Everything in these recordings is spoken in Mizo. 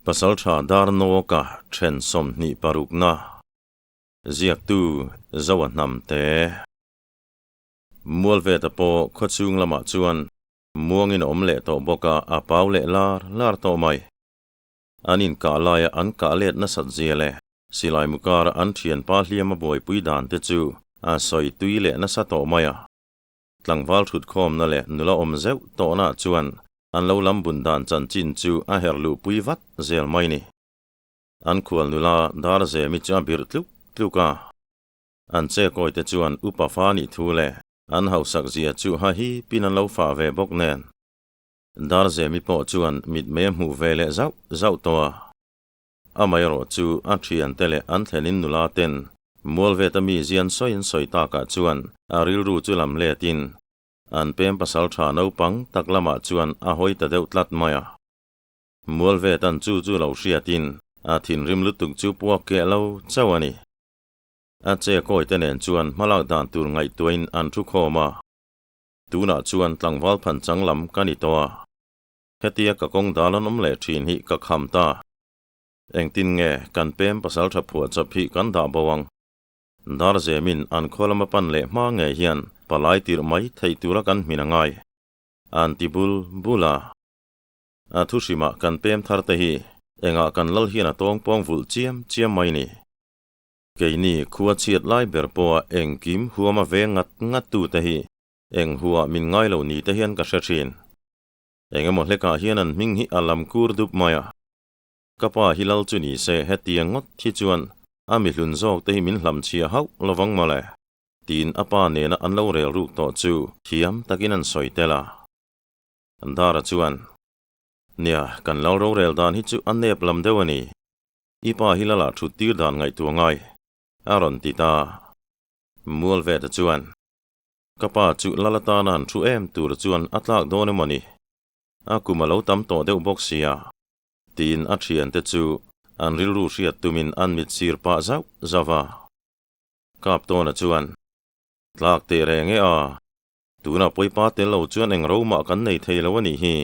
Pasaltha Darnawka then 26 na ziaktu Zoa Hnamte. Mualveta pawh khawchhung lamah chuan muangin a awm leh tawh bawk a, a pau leh lar lar tawh mai. An inkah laia an kah let nasat zia leh silai mu kara an thianpa hliam a buaipui dan te chu a sawi tui leh nasa tawh mai a. Tlangval thutkhawmna leh nula awm zeuh tawhnaah chuan an lo lam bun dan chanchin chu a herh luhpui vat zel mai ni. An khual nula Darzemi chu a birh tluk tluk a. An chekawite chuan upa fa nih thu leh an hausak zia chu ha hi pin an lo fah ve bawk nen. Darzemi pawh chuan mitmei a hmuh ve leh zauh zauh tawh a. Amaherawh chu a thiante leh an thlenin nula ten Mualveta mi zian sawi an sawi takah chuan a rilru chu lam letin an pem pasal tha naupang tak lamah chuan a hawi ta deuh tlat mai a. Mualvetan chu chu lo hriatin a thinrim lutuk chu puak keh lo chauh a ni. A che kawite nen chuan hmalak dan tur ngaihtuahin an thu khawm a. Tunah chuan tlangval phanchang lam ka ni tawh a. Hetia ka kawng dal an awm leh thin hi ka kham ta. Engtin nge kan pem pasal tha phuah chawp hi kan dah bo ang? Darzemin an khaw lama pan leh hma ngei hian palai tirh mai theih tura kan hmin a ngai. An ti bul bul a. A thu hrimah kan pem thar te hi engah kan lal hian a tawng pawng vulh chiam chiam mai ni. Keini khua chhiat lai ber pawha engkim huama veng ngat ngat tu te hi eng huah min ngai lo ni te hian ka hre thin. Engemaw hlekah hian an hming hi a lam kur dup mai a. Ka pa hi lal chu ni se hetiang ngawt hi chuan a mi hlun zawk te hi min hlam chhia hauh lovang mawle, tiin a pa nena an lo rel ruk tawh chu thiam takin an sawi tel a. Dara chuan, Nia, kan lal rorel dan hi chu a nep lam deuh a ni. I pa hi lal ah thut tir dan ngaihtuah ngai, a rawn ti ta. Mualveta chuan, Ka pa chu lal atana an thu em tur chuan a tlak dawn emaw ni? A kum a lo tam tawh deuh bawk sia. Tiin a thiante chu an rilru hriat tumin an mit sir pah zauh zauh a. Kaptawna chuan, Tlak teh reng e a, tuna pawipa tel lo chuan eng ro mah kan nei thei lo a nih hi.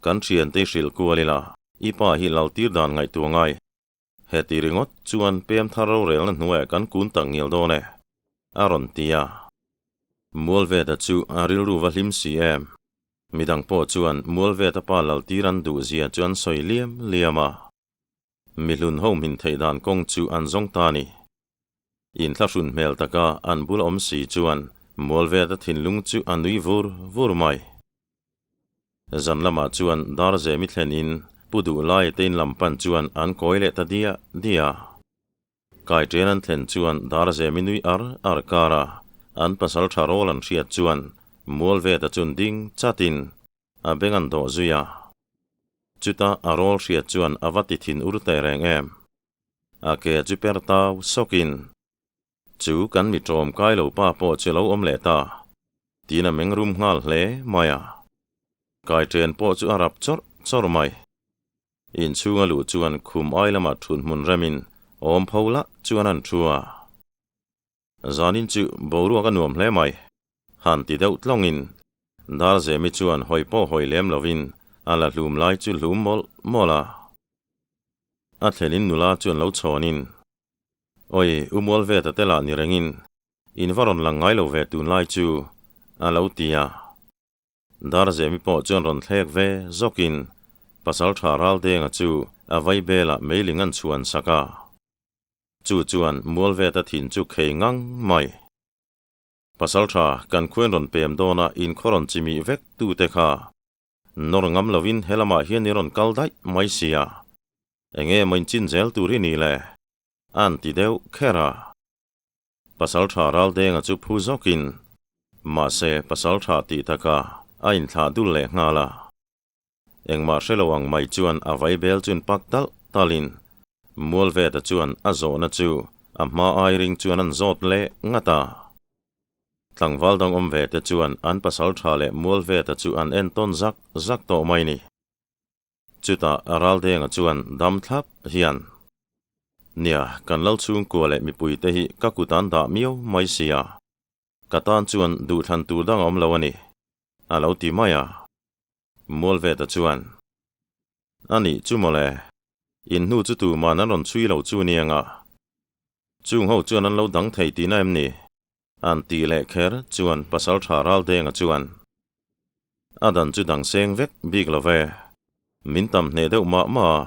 Kan thiante i hrilh kual ila, i pa hi lal tir dan ngaihtuah ngai. Heti ringawt chuan pem thar rorelna hnuaiah kan kun tak ngial dawn e, a rawn ti a. Mualveta chu a rilru va hlim si em? Midang pawh chuan Mualveta pa lal tir an duh zia chu an sawi liam liam a. Mihlun ho hmin theih dan kawng chu an zawng ta a ni. Inthlahrun hmel taka an bul awm si chuan Mualveta thinlung chu a nui vur vur mai. Zan lamah chuan Darzemi thlen in Pu Duhlai te in lam pan chuan an kawi leh ta diah diah a. Kaiṭen an thlen chuan Darzemi nui ar ar kar a, an pasal tha rawl an hriat chuan Mualveta chun ding chat in a beng an dawh zui a. Chuta a rawl hriat chuan a va ti thin ur teh reng em. A ke chu per tau sawk in chu kan mi ṭawm kai lo pa pawh chu lo awm leh ta tiin a meng rum nghal hle mai a. Kaiṭen pawh chu a rap chawrh chawrh mai. Inchhung a luh chuan khum ai lamah thut hmun remin awm pho lah chuan an thu a. Zanin chu boruak a nuam hle mai. Han ti deuh tlawngin Darzemi chuan hawi pawh hawi lem lovin a la hlum lai chu hlum mawlh mawlh a. A thlenin nula chuan lo chhawnin, Awi, u Mualveta te lah ni rengin in va rawn lang ngai lo ve tunlai chu, a lo ti a. Darzemi pawh chuan rawn thlek ve zawkin pasal tha Raldenga chu a vaibelah meiling an chhuan sak a. Chu chuan Mualveta thin chu khei ngang mai. Pasal tha kan khuain rawn pem dawn a inkhaw rawn chimih vek tute kha nawr ngam lovin he lamah hian i rawn kal daih mai sia. Enge maw inchin zel tur hi ni le? A'n ti deuh kher a. Pasal tha Raldenga chu phu zawkin, mahse pasal tha tih taka a inthlah dul leh nghal a. Engmah hre lo ang mai chuan a vaibel chun pak talh talhin Mualveta chuan a zawhna chu a hma ai ring chuan an zawt leh ngat a. Tlangval dang awm ve te chuan an pasal tha leh Mualveta chu an entawn zak zak tawh mai ni. Chutah Raldenga chuan dam thlap hian, Nia, kan lal chhungkua leh mipuite hi ka kut an dah miau mai sia, ka tan chuan duhthlan tur dang a awm lo a ni, a lo ti mai a. Mualveta chuan, A nih chu mawle. In hnu chu tuman an rawn chhui lo chu nia nga. Chung ho chuan an lo dang thei tihna em ni? An tih leh kher chuan Pasaltha Raldenga chuan a dan chu dang seng vek bik lo ve. Min tam hneh deuh mah mah a,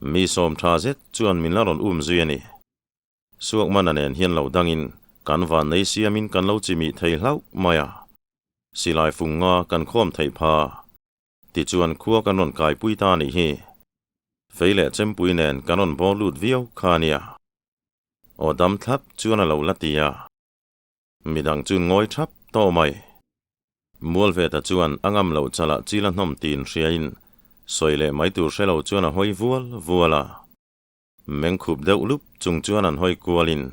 mi sawm tha zet chuan min la rawn um zui a ni. Suakmana nen hian lo dangin kan van nei siamin kan lo chimih thei hlauh mai a, silai fung nga kan khawm theih pha. Tichuan khua kan rawn kaipui ta a nih hi. Fei leh chempui nen kan rawn bawr lut viau kha a nia. Aw dam thlap chuan a lo la ti a. Midang chuan ngawi thap tawh mai. Mualveta chuan a ngam loh chalah chil a hnawm tin hriain sawi leh mai tur hre lo chuan a hawi vual vual a. Mengkhup deuh lup chung chuan an hawi kualin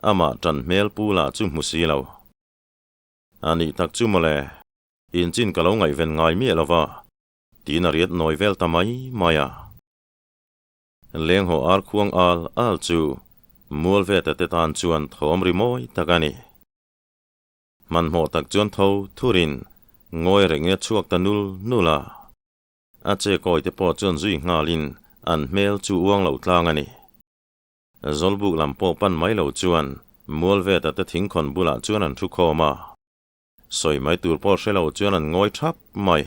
amah tan hmel pu lah chu hmu si lo. A nih tak chu mawle. Inchin ka lo ngaihven ngai miah lo va, tiin a riat nawi vel ta mai mai a. Lenghaw ar khuang al al chu Mualveta te tan chuan thawm ri mawi tak a ni. Hmanhmawh tak chuan tho thurin ngawi rengin a chhuak ta nul nul a. A che kawi te pawh chuan zui nghalin an hmel chu uang lo tlang a ni. Zawlbuk lam pawh pan mai lo chuan Mualveta te thingkhawn bulah chuan an thu khawm a. Sawi mai tur pawh hre lo chuan an ngawi thap mai.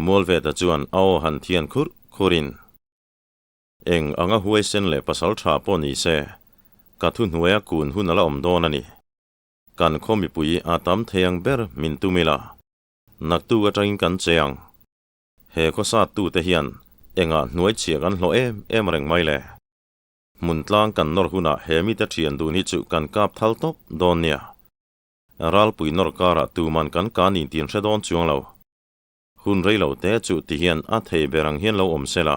Mualveta chuan a aw han thian khurh khurhin, Eng anga huaisen leh pasal tha pawh ni se, ka thuhnuaia kun hun a la awm dawn a ni. Kan khaw mipui a tam thei ang ber min tum ila, naktuk atangin kan che ang. He khawsat tute hian engah hnuai chhia kan hlawh em em reng mai le. Hmun tlang kan nawr hunah he mite thian dun hi chu kan kap thal tawp dawn nia. Ralpui nawr karah tuman kan kan intin hre dawn chuang lo. Hun rei lo te chu ti hian a thei ber ang hian lo awm se la.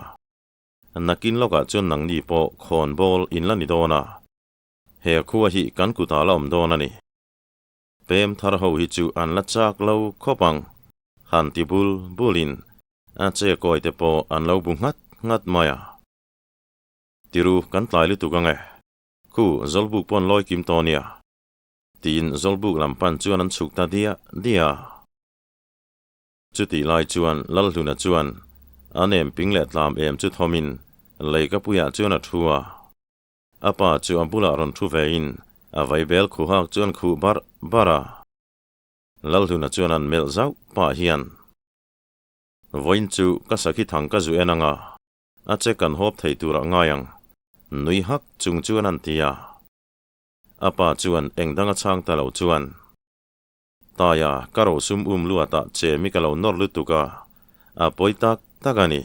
Nakin lawkah chuan nangni pawh khawn bawl in la ni dawn a. He khua hi kan kutah la awm dawn a ni. Pem thar ho hi chu an la chak lo khawp ang. Han ti bul bulin a che kawi te pawh an lo bu nghat nghat mai a. Tiru kan tlai lutuk ang e. Khu Zawlbuk pawn lawi kim tawh nia. Tiin Zawlbuk lam pan chuan an chhuk ta diah diah a. Chutih lai chuan Lalhluna chuan a nem ping leh tlam em chu thawmin leikapuiah chuan a thu a. A pa chu a bulah rawn thu vein a vaibel khuhak chuan khuh barh barh a. Lalhluna chuan an melh zauh pah hian, Vawiin chu ka sakhi thang ka zu en ang a, a che kan hawp thei turah ngai ang, nui hak chung chuan an ti a. A pa chuan eng dang a chhang ta lo chuan, Taia, ka rosum um luatah che mi ka lo nawr lutuk a, a pawi tak tak a ni.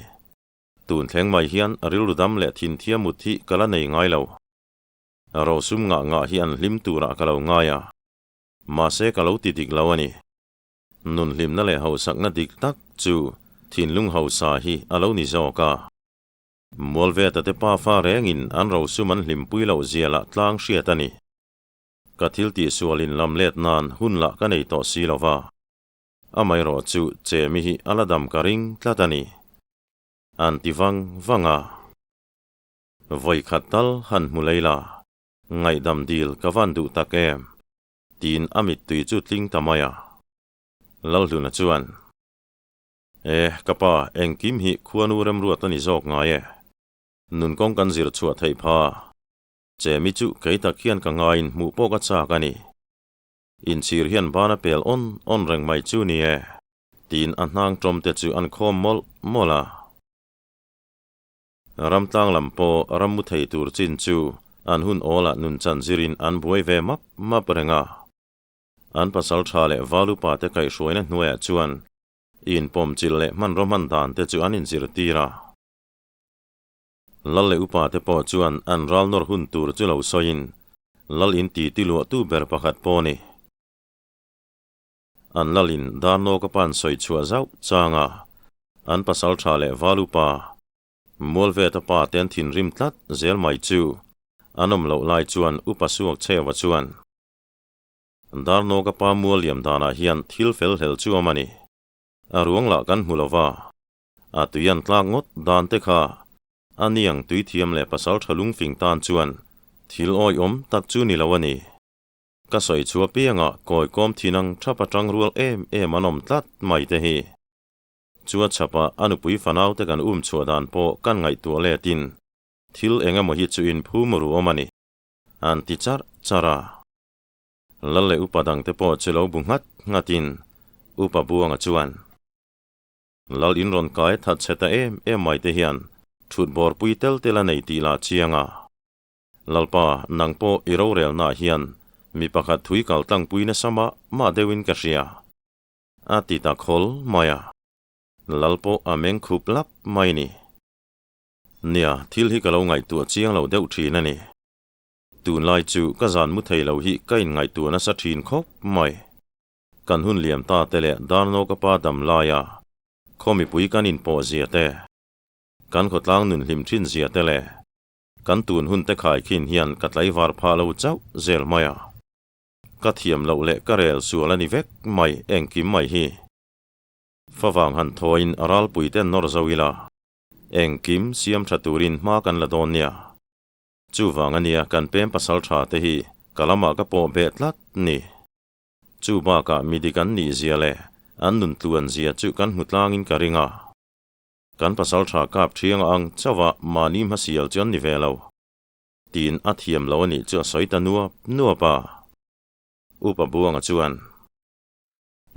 Tun thleng mai hian rilru dam leh thinthia mut hi ka la nei ngai lo. Rosum ngah ngah hi an hlim turah ka lo ngai a, mahse ka lo ti dik lo a ni. Nun hlimna leh hausakna dik tak chu thinlung hausa hi a lo ni zawk a. Mualveta te pafa rengin an rosum an hlimpui loh zia lah tlang hriat a ni. Ka thil tihsualin lam let nan hun lah ka nei tawh si lo va, amaherawh chu Chemi hi a la dam ka ring tlat a ni. An ti vang vang a. Vawi khat tal han hmu lei la, ngaihdam dil ka van duh tak em? tiin a mittui chu tling ta mai a. Lalhluna chuan. E, ka pa, engkim hi khuanu remruat a ni zawk ngai e. Nun kawng kan zir chhuah theih pha. Chemi chu kei tak hian ka ngaiin hmuh pawh ka chak a ni. Inchhir hian ban a pel awn awn reng mai chu ni e, tiin a hnang tawm te chu an khawm mawlh mawlh a. Ramtlang lam pawh rammu thei tur chin chu an hun awlah nun chan zirin an buai ve map map reng a. An pasal tha leh valupa te kaihhruaina hnuaiah chuan inpawmchilh leh hmanraw hman dan te chu an inzirtir a. Lal leh upa te pawh chuan an ral nawr hun tur chu lo sawiin Lal in ti ti luahtu ber pakhat pawh a ni. An Lalin Darnawka pan sawi chhuah zauh chang a, an pasal tha leh valupa Mualveta pa te an thinrim tlat zel mai chu an awm loh lai chuan upa suak chheuva chuan Darnawka pa mual liam danah hian thil fel hlel chu awm a ni. A ruang lah kan hmu lo va, a tui an tlak ngawt dan te kha a niang tui thiam leh pasal tha lungfing tan chuan thil awihawm tak chu ni lo a ni. Ka sawi chhuah piangah kawi kawm thin ang thap atang rual em em an awm tlat mai te hi. Chu a chhapah a nupui fanaute kan um chhuah dan pawh kan ngaihtuah letin thil eng emaw hi chu inphum ru awm a ni, an ti charh charh a. Lal leh upa dangte pawh chu lo bu nghat nghatin Upa Buanga chuan, Lal in rawn kai that chhe ta em em mai te hian thut bawrpui tel tel a nei tih lah chiang a. Lalpa, nang pawh i rorelnaah hian mi pakhat thui kal tlangpui nasa mah mah deuhin ka hria. A ti ta khawl mai a. Lal pawh a meng khup lap mai ni. Nia, thil hi ka lo ngaihtuah chiang lo deuh thin a ni. Tunlai chu ka zan mu thei lo hi ka inngaihtuah nasa thin khawp mai. Kan hun liam ta te leh Darnawka pa dam laia khaw mipui kan inpawh zia te, kan khawtlang nun hlim thin zia te leh kan tun hun te khaikhin hian ka tlaivar phah lo chauh zel mai a. Ka thiam loh leh ka rel sual a ni vek mai engkim mai hi. Favang han thawiin a ralpui ten nawr zo ila, engkim siam tha turin hma kan la dawn nia. Chuvang a nia kan pem pasal tha te hi ka lamah ka pawh beh tlat ni. Chu bakah mi dik an nih zia leh an nun tluan zia chu kan hmu tlangin ka ring a. Kan pasal tha kap thiang ang chauh a mahni hmasial chu an ni ve lo. Tiin a thiam lo a nih chu a sawi ta nuap nuap a. Upa Buanga chuan,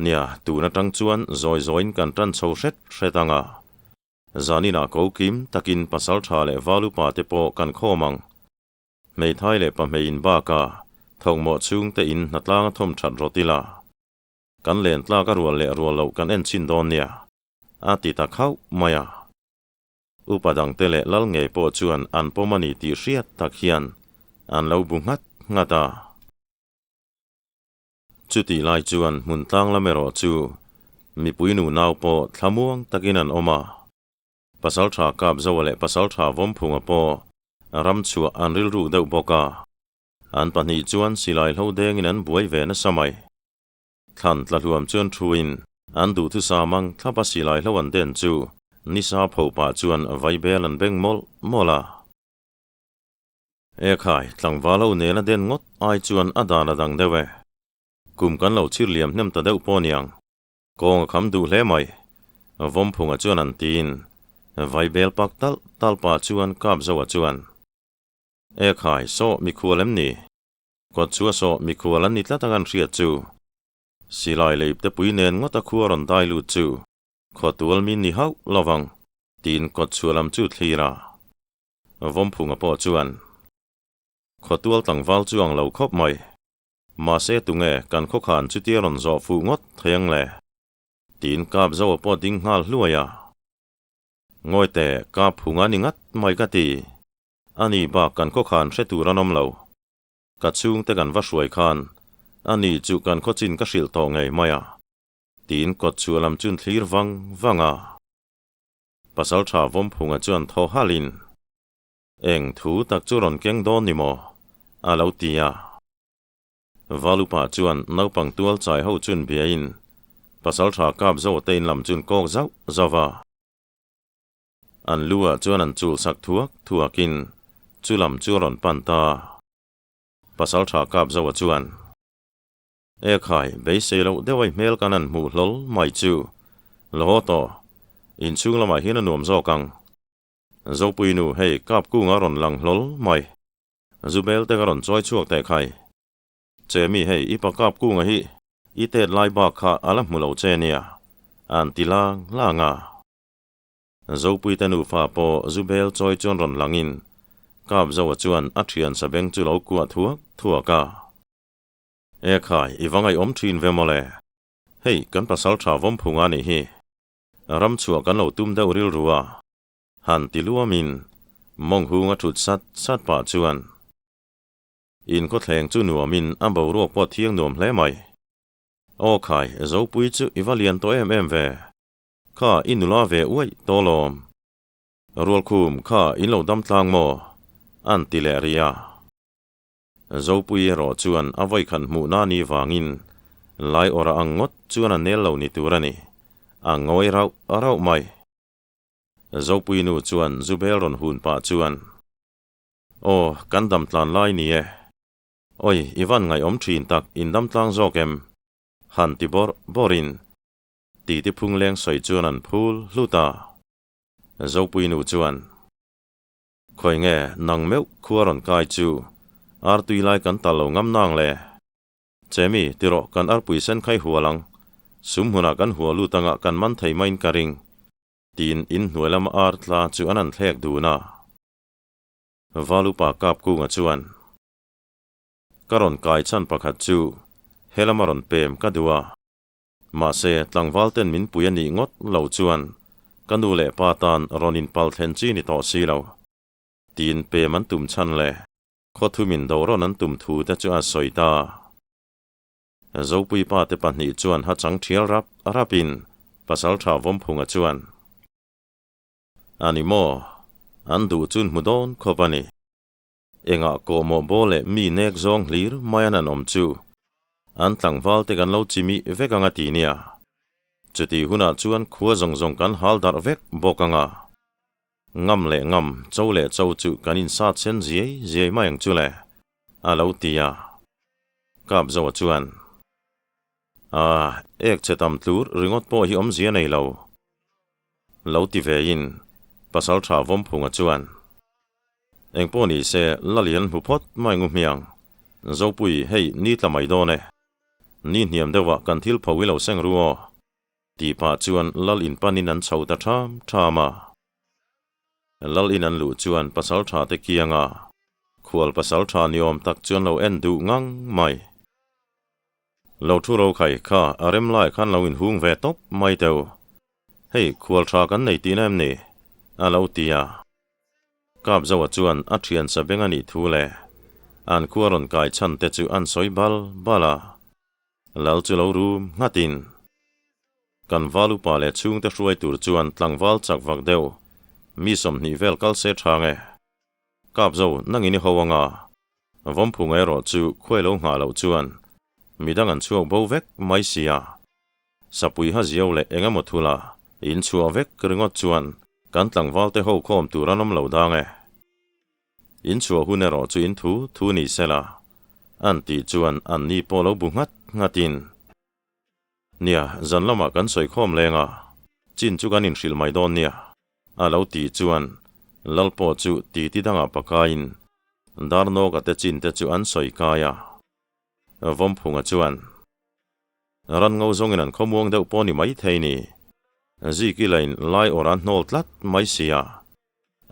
Nia, tun atang chuan zawi zawiin kan tan chho hret hret ang a. Zaninah ko kim takin pasal tha leh val upa te pawh kan khawm ang. Hmeithai leh pahmeiin baka thawkmawh chhungte in hnatlang a thawm that rawt ila, kan len tlak a rual leh rual loh kan en chhin dawn nia, a ti ta khauh mai a. Upa dangte leh lal ngei pawh chuan an pawm a ni tih hriat tak hian an lo bu nghat nghat a. Chutih lai chuan hmun tlang lam erawh chu mipui nu nau pawh thlamuang takin an awm a. Pasaltha Kapzoa leh Pasaltha Vawmphunga pawh ram chhuah an rilru deuh bawk a. An pahnih chuan silai hlo dengin an buai ve nasa mai. Thlan tla hluam chuan thuin an duhthusam ang thlapa silai hlo an den chu nisa pho pah chuan vaibel an beng mawlh mawlh a. Ekhai, tlangval ho nena den ngawt ai chuan a dan a dang deuh e. Kum kan lo chhir liam hnem ta deuh pawh niang. Kawng a kham duh hle mai. Vawmphunga chuan an tiin vaibel pak talh talh pah chuan Kapzoa chuan, Ekhai, saw mikhual em ni? Kawt chu a saw mikhual an ni tlat ang an hriat chu. Silai leh iptepui nen ngawt a khua rawn dai lut chu khawtual min ni hauh lovang, tiin kawt chhuah lam chu thlir a. Vawmphunga pawh chuan, Khawtual tlangval chu ang lo khawp mai. Mahse tunge kan khawkhan chutia rawn zawh fuh ngawt thei ang le? Tiin kap Zoa pawh ding nghal hluai a. Ngawi teh, kap phung a ni ngat mai ka ti. Ani bak kan khawkhan hre tur an awm lo. Ka chhungte kan va hruai khan ani chu kan khawchin ka hrilh tawh ngei mai a. Tiin kawt chhuah lam chun thlir vang vang a. Pasaltha Vawmphunga chuan thaw halhin. Eng thu tak chu rawn keng dawn ni maw? a lo ti a. Valupa chuan naupang tual chai ho chun biain pasaltha kap zo te in lam chun kawk zauh zauh a. An lu ah chuan an chul sak thuak thuakin chu lam chu a rawn pan ta. Pasaltha kap zo a chuan, Ekhai, beisei loh deuh a i hmel kan han hmuh hlawl mai chu. Lo haw tawh, inchhung lamah hian a nuam zawk ang. Zopui nu, hei kap kunga rawn lang hlawl mai. Zubel te ka rawn chawi chhuak teh khai. Che mi hei i pa kap kunga hi i tet lai bak kha a la hmu lo che nia, an ti lang lang a. Zopui te nufa pawh Zubel chawi chuan rawn langin kap Zoa chuan a thian sabeng chu lo kuah thuak thuak a. E khai, i va ngaihawm thin ve mawle. Hei kan pasal tha vawmphunga nih hi. Ram chhuah kan lo tum deuh rilru a, han ti luamin mawng hung a thut sat sat pah chuan in khawthleng chu nuamin a boruak pawh thiang nuam hle mai. Aw khai, Zopui chu i va lian tawh em em ve. Kha i nula ve uaih tawh lawm. Rualkhum kha in lo dam tlang maw? An ti leh rih a. Zopui erawh chuan a vawikhat hmuhna ni vangin lai awrah ang ngawt chuan a nel lo ni tur a ni, a ngawi rauh rauh mai. Zopui nu chuan Zubel rawn hun pah chuan, Aw, kan dam tlan lai ni e. Oi, i van ngaihawm thin tak, in dam tlang zawk em? Han ti bawrh bawrhin. Titi phungleng sawi chuan an phul hlut a. Zopuinu chuan, Khawi nge nang meuh khua rawn kai chu, artui lai kan tal lo ngam nang le? Chemi, tirawh kan arpui sen khai hual ang, sum hmunah kan hua lut anga kan man thei maiin ka ring, tiin inhnuai lama ar tla chu an han thlek dun a. Valupa Kapkunga chuan, Ka rawn kai chhan pakhat chu helama rawn pem ka duh a. Mahse, tlangval ten min pui a nih ngawt lo chuan ka nu leh pa tan rawn inpal thlen chi ni tawh si lo. Tiin pem an tum chhan le khawthum in do rawn an tum thu te chu a sawi ta. Zopui pa te pahnih chuan ha chang thial rap rapin Pasaltha Vawmphunga chuan, A ni maw? An duh chun hmu dawn khawp a ni. Engah kawhmawh baw leh mi nek zawng hlir mai an han awm chu an tlangval te kan lo chimih vek anga ti nia. Chutih hunah chuan khua zawng zawng kan hal darh vek bawk anga. Ngam leh ngam, cho leh cho chu kan insat sen ziai ziai mai ang chu le, a lo ti a. Kapzoa chuan, A, ek che tam tlur ringawt pawh hi awmzia nei lo. Lo ti ve in, Pasaltha Vawmphunga chuan, Engpawh ni se, Lalian hmu phawt mai ngu hmiang. Zopui, hei ni tla mai dawn e. Ni hniam deuhah kan thil pho i lo seng ru aw. Tih pah chuan Lal in panin an chho ta ṭham ṭham a. Lal in an luh chuan Pasaltha te kianga khual Pasaltha ni awm tak chuan lo en duh ngang mai. Lo thu ro khai kha a rem lai khan lo inhung ve tawp mai teu. Hei, khual tha kan nei tihna em ni? A lo ti a. Kapzoa chuan a thian sa beng a nih thu leh an khua rawn kai chhan te chu an sawi bal bal a. Lal chu lo rum nghatin kan val upa leh chhungte hruai tur chuan tlangval chak vak deuh mi 20 vel kal se tha nge. Kapzo, nangin i ho anga, Vawmphunga erawh chu khuai lo nghah loh chuan midang an chhuak bo vek mai sia. Sapui ha ziau leh eng emaw thula in chhuah vek ringawt chuan kan tlangval te ho khawm tur an awm lo dang e. In chhuah hun erawh chu in thu thu ni sela, an tih chuan an ni pawh lo bu nghat nghatin, Nia, zan lamah kan sawi khawm leng a, chin chu kan inhrilh mai dawn nia. A lo tih chuan Lal pawh chu titi dangah pakaiin Darnawka te chin te chu an sawi kai a. Vawmphunga chuan, Ran ngo zawngin an khawmuang deuh pawh ni mai thei ni. Ziki lain lai awrh an hnawl tlat mai si a,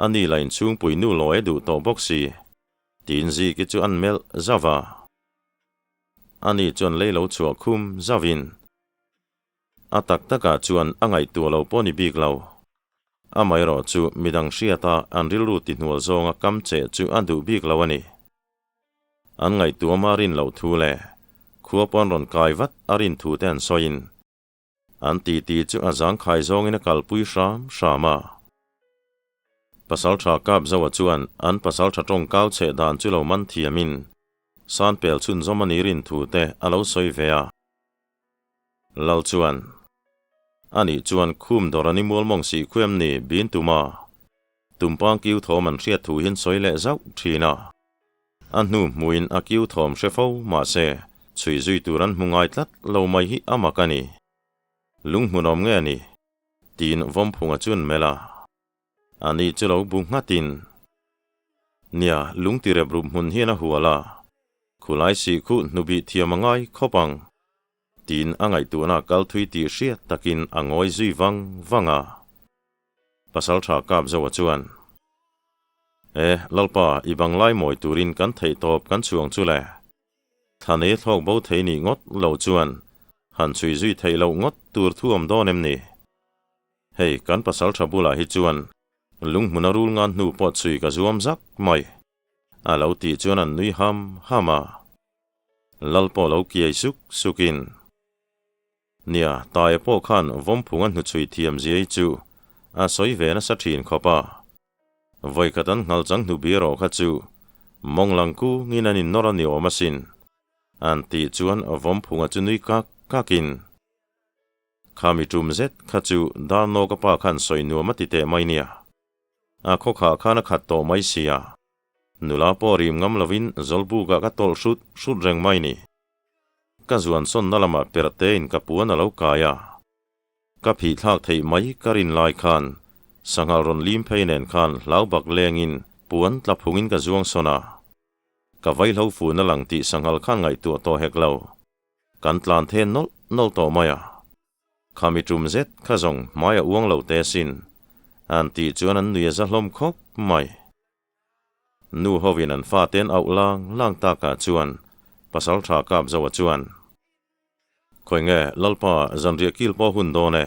ani lain chhungpui nu lawi a duh tawh bawk si, tiin Ziki chu an melh zauh a. Ani chuan lei lo chhuah khum zauhin, A tak takah chuan a ngaihtuah lo pawh ni bik lo. Amaherawh chu midang hriata an rilru tihnual zawnga kam che chu a duh bik lo a ni. An ngaihtuahma rin loh thu leh khua pawn rawn kai vat a rin thu te an sawiin an titi chu a zangkhai zawngin a kalpui hram hram a. Pasaltha Kapzoa chuan an pasaltha tawngkau cheh dan chu lo man thiamin Sanpel chhunzawm a ni rin thu te a lo sawi ve a. Lal chuan, A nih chuan khum dawr an i mual mawng sih khuem ni bin tuma tumpang kiu thawm an hriat thu hian sawi leh zauh thin a. A hnu hmuin a kiu thawm hre fo mahse chhui zui tur an hmu ngai tlat lo mai hi a mak a ni. Lunghmunawm nge a ni? Tiin Vawmphunga chuan melh a. A ni chu lo bu nghatin, Nia, lungti rep rup hmun hian a hual a, khulai sih khu hnubih thiam a ngai khawp ang. Tiin a ngaihtuahna kal thui tih hriat takin a ngawi zui vang vang a. Pasaltha Kapzoa chuan, E, Lalpa, i banglai mawi turin kan theih tawp kan chhuang chu le. Thlanei thlawk bo thei nih ngawt lo chuan han chhui zui theih loh ngawt tur thu awm dawn em ni? Hei, kan pasaltha bulah hi chuan lunghmun a rul ngan hnu pawh chhui ka zuam zak mai, a lo tih chuan an nui ham ham a. Lal pawh lo kiai suk sukin, Nia, Taia pawh khan Vawmphunga hnuchhui thiam ziai chu a sawi ve nasa thin khawp a. Vawikhat an nghal chang hnu bia rawh kha chu mawng lang kungin an innawr a ni awm asin, an tih chuan Vawmphunga chu nui kak kakin, Khami tum zet kha chu Darnawka pa khan sawi nuam a ti teh mai nia. A khawkhah khan a khat tawh mai sia. Nula pawh rim ngam lovin Zawlbukah ka tawlh hrut hrut reng mai ni. Ka zuan sawnna lamah perhtein ka puan a lo kai a. Ka phih thlak theih mai ka rin lai khan sanghal rawn lim phei nen khan hlau bak lengin puan tla phungin ka zuang sawn a. Ka vaihlo fun a lang tih sanghal khan ngaihtuah tawh hek lo. Kan tlan then nawlh nawlh tawh mai a. Khami tum zet kha zawng hmai a uang lo te sin. An tih chuan an nui a za hlawm khawp mai. Nu hovin an faten auh lang lang takah chuan pasal tha kap zoa chuan. Khawi nge Lalpa zanriah kil pawh hun dawn e.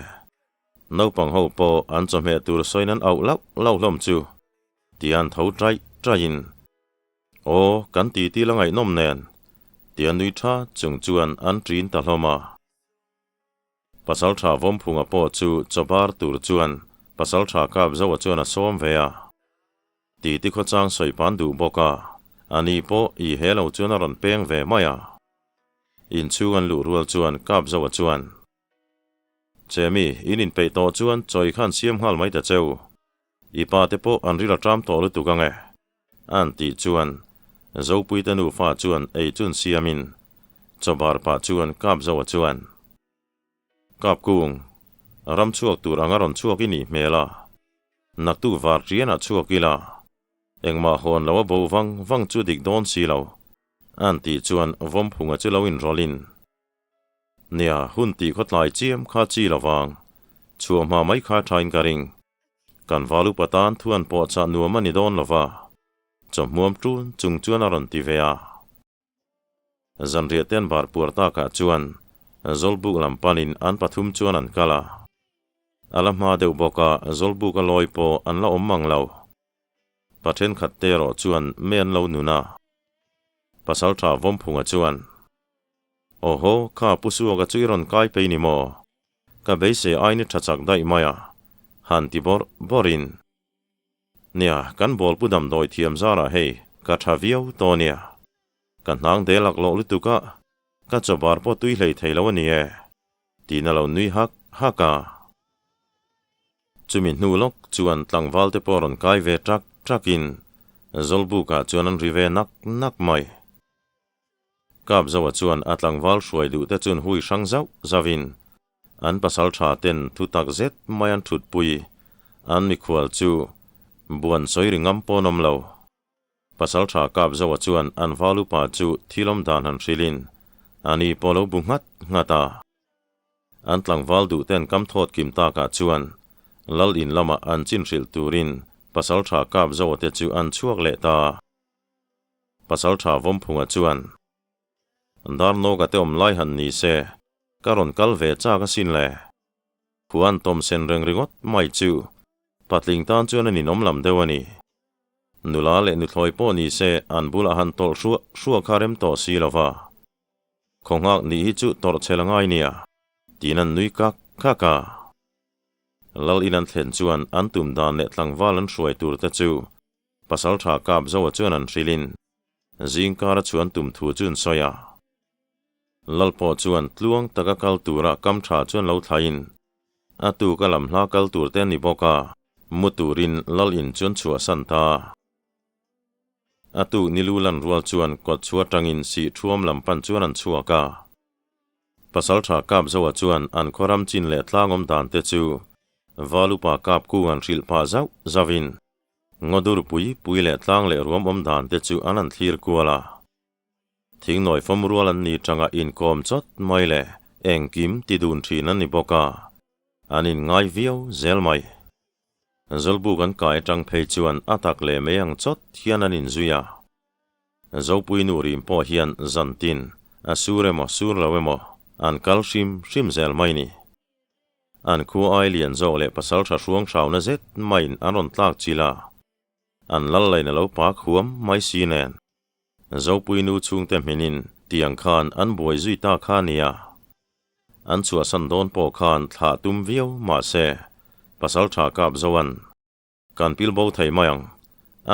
Naupang ho pawh an chawhmeh tur sawiin an auh lauh lauh hlawm chu tian tho taih taihin Aw kan ti til a ngaihnawm nen tia nui tha chung chuan an ṭin ta hlawm a. Pasalṭha Vawmphunga pawh chu chawbar tur chuan Pasalṭha Kapzoa chuan a sawm ve a. Titi khawchang sawi pan duh bawk a, ani pawh i he lo chuan a rawn peng ve mai a. Inchhung an luh rual chuan Kapzoa chuan, Chemi, in inpeih tawh chuan chawi khan siam nghal mai ta cheu. I pa te pawh an ril a ṭam tawh lutuk ang e. An tih chuan Zopuite nufa chuan ei chun siamin chawbar pah chuan Kapzoa chuan, Kapkung, ram chhuak tur anga rawn chhuak i nih hmel a, naktuk var ṭianah chhuak ila, engmah hawn lo a bo vang vang chu dik dawn si lo, an tih chuan Vawmphunga chu lo inrawlhin, Nia, hun tih khawtlai chiam kha chi lo vang, chhuah hma mai kha ṭhain ka ring. Kan val upa tan thuan pawh chah nuam a ni dawn lo va, chawhmuam ṭun chung chuan a rawn ti ve a. Zanriah ten bar puar takah chuan Zawlbuk lam panin an pathum chuan an kal a. A la hma deuh bawk a, Zawlbuk a lawi pawh an la awm mang lo. Pa thenkhat te erawh chuan me an lo nun a. Pasaltha Vawmphunga chuan, Awhaw, kha Pu Suaka chu i rawn kai pei ni maw? Ka beisei ain i tha chak daih mai a, han ti bawrh bawrhin. Nia, kan bawlpu damdawi thiam zarah hei ka tha viau tawh nia. Ka hnang de laklawh lutuk a, ka chawbar pawh tui hlei thei lo a ni e, tiin a lo nui hak hak a. Chumi hnu lawk chuan tlangval te pawh rawn kai ve ṭak ṭakin Zawlbukah chuan an ri ve nak nak mai. Kapzoa chuan a tlangval hruai duh te chuan hui hrang zauh zauhin an pasal ṭha ten thu tak zet mai an ṭhutpui an mikhual chu buan sawi ri ngam pawn awm lo. Pasalṭha Kapzoa chuan an val upa chu thil awm dan han hrilhin a ni pawh lo bu nghat nghat a. An tlangval duh ten kam thawt kim takah chuan Lal in lamah an chin hrilh turin Pasalṭha Kapzoa te chu an chhuak leh ta. Pasalṭha Vawmphunga chuan, Darnawka te awm lai han ni se, ka rawn kal ve chak asin le. Khuan tawm sen reng ringawt mai chu patling tan chuan a ninawm lam deuh a ni. Nula leh nuthlawi pawh ni se an bulah han tawlh hruah hruah kha rem tawh si lo va. Khaw nghak nih hi chu tawrh chhel a ngai nia, tiin an nui kak kak a. Lal in an thlen chuan an tum dan leh tlangval an hruai tur te chu Pasaltha Kapzoa chuan an hrilhin zingkar a chhuan tum thu chu an sawi a. Lal pawh chuan tluang taka kal tura kam tha chuan lo thlaiin a tuk a lam hla kal tur te a ni bawk a, mu turin Lal in chuan chhuahsan ta. A tuk ni lu lan rual chuan kawt chhuah atangin sih thuam lam pan chuan an chhuak a. Pasaltha Kapzoa chuan an khaw ram chin leh tlangawm dan te chu Valupa Kapkung an hrilh phah zauh zauhin Ngawdur pui pui leh tlang leh ruam awm dan te chu an han thlir kual a. Thingnawi fawm rual an ni tanga inkawm chawt mai leh engkim ti dun thin an ni bawk a, an inngai viau zel mai. Zawlbuk an kai atang phei chuan a tak leh mai ang chawt hian an inzui a. Zopui nu rim pawh hian zantin a sur emaw sur lo emaw an kal hrim hrim zel mai ni. An khua ai lian zawk leh pasaltha hruang hrauna zet maiin an rawn tlak chilh a, an lal lain a lo pak huam mai si nen. Zopui nu chhungte hminin tiang khan an buai zui ta kha nia. An chhuahsan dawn pawh khan thlah tum viau mahse Pasaltha kap Zoan kan pil bo thei mai ang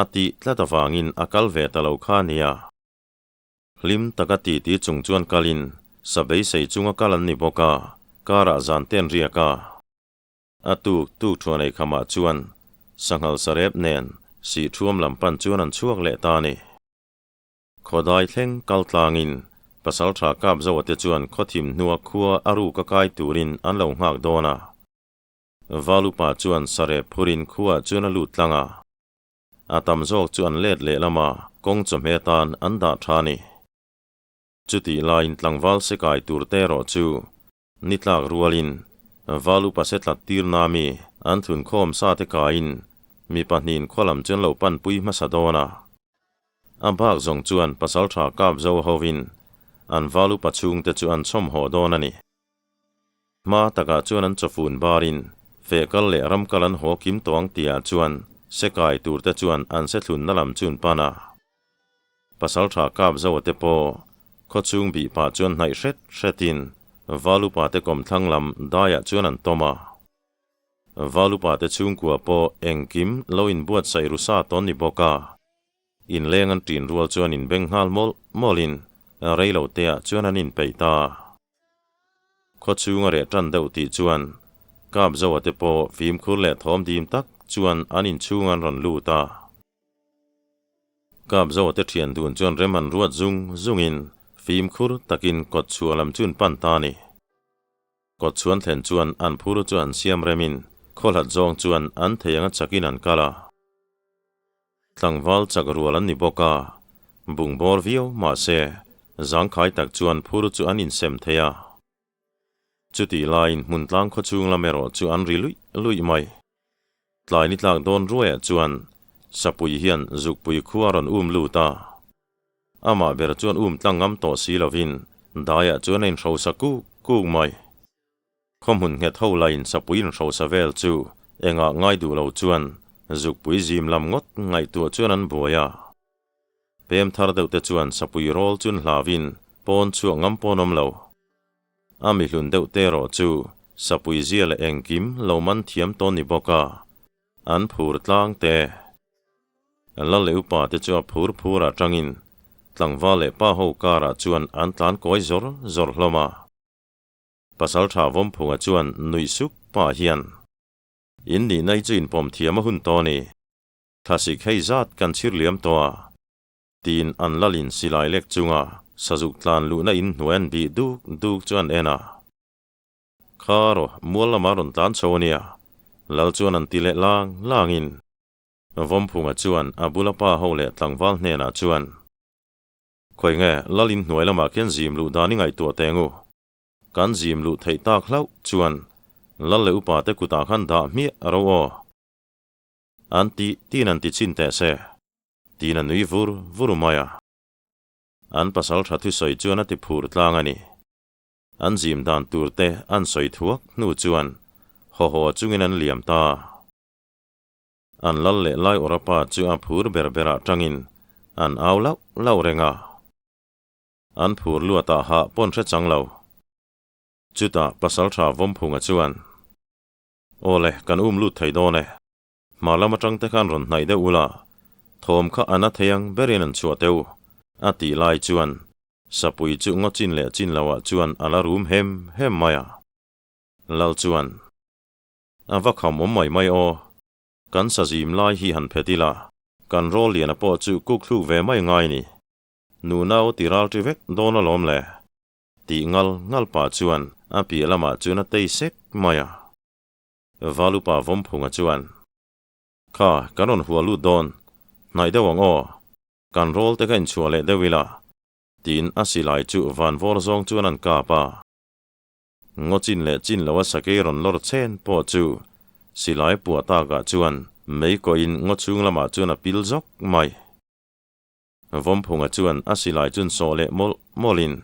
a tih tlat avangin a kal ve ta lo kha nia. Hlim taka titi chung chuan kalin sa beisei chunga kal an ni bawk a, karah zan te an riak a. A tuk tuk thuan ei khamah chuan sanghal sarep nen sih thuam lam pan chuan an chhuak leh ta a ni. Khawdai thleng kal tlangin Pasaltha Kapzoa te chuan khawthim hnua khua a ruk a kai turin an lo nghak dawn a. Valupa chuan sarep phurin khuaah chuan a lut tlang a. A tam zawk chu an let leh lama kawng chawhmeh atan an dah tha a ni. Chutih laiin tlangval se kai tur te erawh chu ni tlak rualin Valupa se tlat tirna mi an thunkhawm sa te kaiin mi pahnihin khaw lam chu an lo panpui hmasa dawn a. A bak zawng chuan pasaltha kap zo hovin an Valupa chhungte chu an chhawm haw dawn a ni. Hma takah chuan an chawfun barin feh kal leh ram kal an haw kim tawh ang tihah chuan se kai turte chuan an se thlunna lam chu an pan a. Pasaltha kap zoa te pawh khawchhung bih pah chuan hnaih hret hretin Valupa te kawmthlang lam daiah chuan an tawm a. Valupa te chhungkua pawh engkim lo inbuatsaih ru sa tawn ni bawk a. Inleng an ṭin rual chuan inbeng nghal mawlh mawlhin reilo teah chuan an inpeih ta. Khawchhung a reh ṭan deuh tih chuan Kapzoa te pawh fimkhur leh thawm dim tak chuan an inchhung an rawn lut a. Kapzoa te ṭhian dun chuan rem an ruat zung zungin fimkhur takin kawtchhuah lam chu an pan ta a ni. Kawtchhuan thlen chuan an phur chu an siam remin khawhlat zawng chuan an thei anga chakin an kal a. Tlangval chak rual an ni bawk a, bungbawr viau mahse zangkhai tak chuan phur chu an insem thei a. Chutih laiin hmun tlang khawchhung lam erawh chu an ri luih luih mai. Tlai ni tlak dawn ruaiah chuan Sapui hian Zukpui khua a rawn um lut a. Amah ber chuan um tlang ngam tawh si lovin daiah chuan a inhrosa kuk kuk mai. Khawhmun nghet ho laiin sapui inhrosa vel chu engah ngai duh lo chuan zukpui zim lam ngawt ngaihtuah chuan an buai a. Pem thar deuh te chuan sapui rawl chu an hlauin pawn chhuah ngam pawn awm lo. A mihlun deuh te erawh chu sapui zia leh engkim lo man thiam tawn ni bawk a, an phur tlang te. Lal leh upa te chu a phur phur ah tangin tlangval leh pa ho karah chuan an tlan kawi zawr zawr hlawm a. Pasalṭha Vawmphunga chuan nuih sup pah hian, In nihna hi chu inpawm thiam a hun tawh a ni. Thlasik hei zat kan chhir liam tawh a, tiin an lalin silai lek chunga sazuk tlan luhna in hnuai an bih duk duk chu an en a. Kha rawh, mual lamah rawn tlan chho a nia, lal chuan an ti leh lang langin. Vawmphunga chuan a bula pa ho leh tlangval hnenah chuan, Khawi nge, lal in hnuai lamah khian zim luh dan i ngaihtuah teng u. Kan zim luh theih tak hlauh chuan lal leh upa te kutah khan dah hmiah a ro aw. An ti tin an ti chin teh se, tiin a nui vur vur mai a. An pasal tha thusawi chuan a ti phur tlang a ni. An zim dan tur te an sawi thuak hnu chuan haw haw chungin an liam ta. An lal leh lai awrapa chu a phur ber berah tangin an au lauh lauh reng a. An phur luatah hah pawn hre chang lo. Chutah Pasaltha Vawmphunga chuan, Aw le, kan um lut thei dawn e. Hma lam atang te khan rawn hnaih deuh ula, thawm kha a na thei ang berin an chhuah teuh, a tih lai chuan Sapui chu ngaw chin leh chin loah chuan a la rum hem hem mai a. Lal chuan, A va kham awm mai mai aw. Kan sazim lai hi han phet ila, kan rawl liana pawh chu kuk thluk ve mai ngai ni. Nunau ti ral ṭi vek dawn alawm le. Tih ngal ngal pah chuan a piah lamah chuan a tei sek mai a. Valupa Vawmphunga chuan, Kha, kan rawn hua lut dawn, hnaih deuh ang aw. Kan rawl te kha inchhuah leh deuh ila, tiin a silai chu vanvawr zawng chuan an kap a. Ngaw chin leh chin loa sakei rawn lawr chen pawh chu silai puah takah chuan mei kawhin ngaw chhung lamah chuan a pil zawk mai. Vawmphunga chuan a silai chun sawh leh mawlh mawlhin,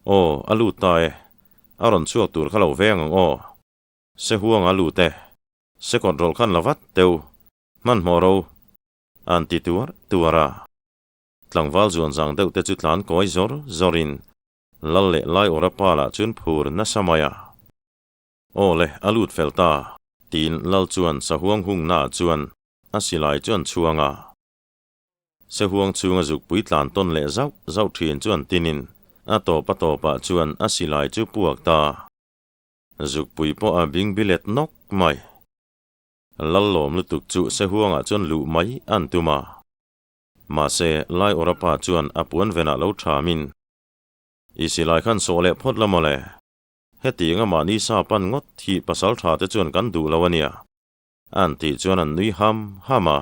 Aw, a lut ta e, a rawn chhuak tur kha lo veng ang aw. Sehuanga lut e, sekawt rawlh khan la vat teu, hmanhmawh ro, an ti tuar tuar a. Tlangval zuan zang deuh te chu tlan kawi zawr zawrin Lal leh lai awra pa lah chuan phur nasa mai a. Aw le, a lut fel ta, tiin Lal chuan sahuang hungnaah chuan a silai chu an chhuang a. Sahuang chhunga zukpui tlan tawn leh zauh zauh thin chu an tinin a tawp a tawpah chuan a silai chu puak ta. Zukpui pawh a bing bilet nawk mai. Lal lawm lutuk chu sahuangah chuan luh mai an tum a. Mahse, lai awra pa chuan a puan venah lo thamin, I silai khan sawh leh phawt la mawle. Hetianga mahni sa pan ngawt hi pasal tha te chuan kan duh lo a nia, an tih chuan an nui ham ham a.